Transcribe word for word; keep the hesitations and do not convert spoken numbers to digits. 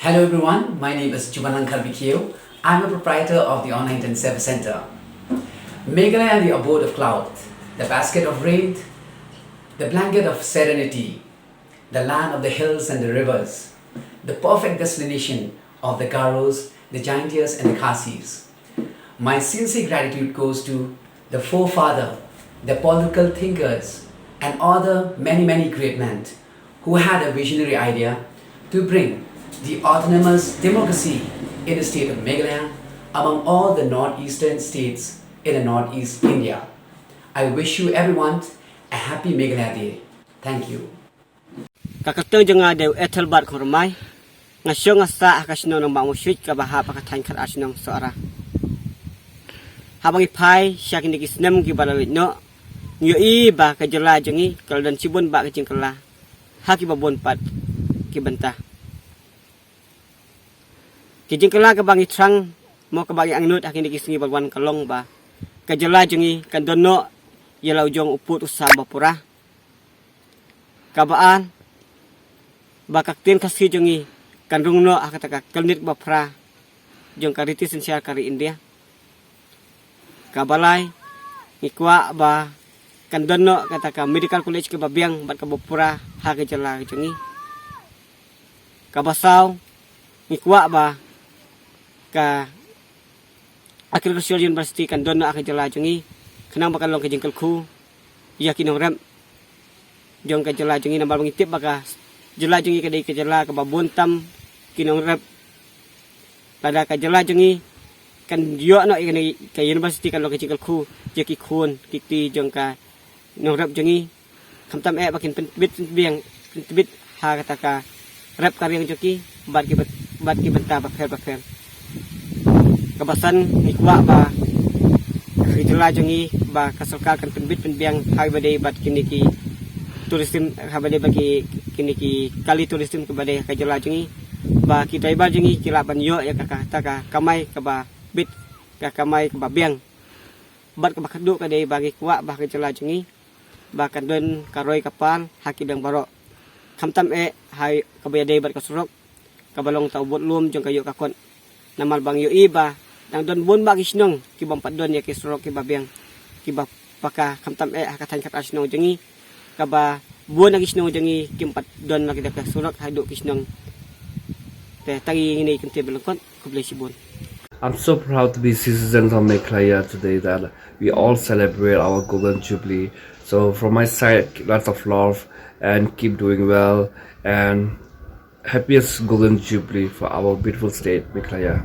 Hello everyone, my name is Chubanlang Kharbi Keo. I'm a proprietor of the Online Ten Service Center. Meghalaya and the abode of cloud, the basket of rain, the blanket of serenity, the land of the hills and the rivers, the perfect destination of the Garos, the Jaintias and the Khasis. My sincere gratitude goes to the forefather, the political thinkers, and other many, many great men who had a visionary idea to bring the autonomous democracy in the state of Meghalaya among all the northeastern states in the northeast India. I wish you everyone a happy Meghalaya Day. Thank you. Ka kyrteng jong nga dei u Ethelbert Khormai. Nga shong nga sah ha ka shnong Nongbah Mawswit kaba hap ha ka thaiñ Khatar Shnong Sohra. Haba ngi phai sha kine ki snem kiba la leit noh, ngi ïohi ba ka jylla jong ngi ka la don shibun bah ki jingkylla ha kiba bun pat ki bynta. Ki jingkylla kaba ngi thrang mo kaba ngi angnud ha kine ki sngi ba la wan ka long ba ka jylla jong ngi kan don noh ïa la u jong u pud u sam ba pura. Kaba ar, ba ka ktien Khasi jong ngi kan rung noh ha kata ka kyrnit ba phra jong ka riti synshar ka ri India. Kaba lai, ngi kwah ba kan don noh kata ka medical college kaba biang bad kaba pura ha ka jylla jong ngi. Kaba saw, ngi kwah ba ka Agricultural University kan don noh ha ka jylla jong ngi khnang ba kan long ka jingkyrkhu ïa ki nongrep jong ka jylla jong ngi, namar ba ngi tip ba ka jylla jong ngi ka dei ka jylla kaba bun tam ki nongrep. Lada ka jylla jong ngi kan ïoh noh ïa kane ka university kan long ka jingkyrkhu ïa ki khun ki kti jong ka nongrep jong ngi. Khamtam eh ba kin pyntbit pynbiang, pyntbit ha kata ka rep ka riang jong ki bad ki byn-, bad ki bynta bapher bapher. Kaba san, ngi kwah ba ka jylla jong ngi ba ka sorkar kan pynbit pynbiang ha kaba dei bad kine ki tourism, ha kaba dei bad ki, kine ki kali tourism kaba dei ha ka jylla jong ngi, ba ki driver jong ngi ki lah ban ïoh ïa ka, kata ka kamai kaba bit, ka kamai kaba biang. Bad kaba khatduh ka dei ba ngi kwah ba ha ka jylla jong ngi ba kan don ka roi ka par ha ki biang baroh. Khamtam eh ha kaba ïadei bad ka surok kaba long tang u budlum jong ka ïoh ka kot. Namar ba ngi ïohi ba dang don bun bah ki shnong ki bym pat don ïa ki surok kiba biang, kiba paka, khamtam eh ha ka thaiñ Khatar Shnong jong ngi kaba bun na ki shnong jong ngi kim pat don la ki da ka surok haduh ki shnong. Te tang ïa ngin ïa ki ktien ba lyngkot, khublei shibun. I'm so proud to be citizens of Meghalaya today that we all celebrate our Golden Jubilee. So from my side, lots of love and keep doing well and happiest Golden Jubilee for our beautiful state, Meghalaya.